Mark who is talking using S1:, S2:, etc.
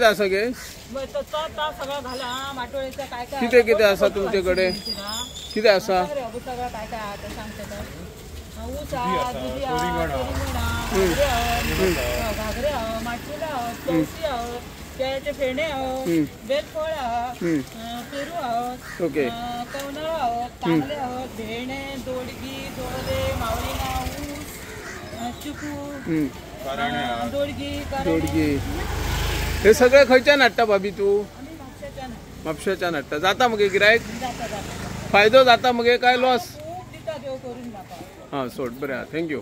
S1: कितें आसा गे? कितें कितें आसा तुमचे कडेन? कितें आसा?
S2: केळ्याचे फेणे बेलफळ पेरू
S1: ओके
S2: कवनळ तांदळे भेणे दोडगी दोडे मावळिना ऊस चिकू दोडगी
S1: दोडगी हे सगळे खंयच्यान हाडटा भाभी तूं? म्हापशेच्यान हाडटा. जाता मगे गिरायक? फायदो जाता मगे काय लॉस? हां सोड बरें आहा. Thank you.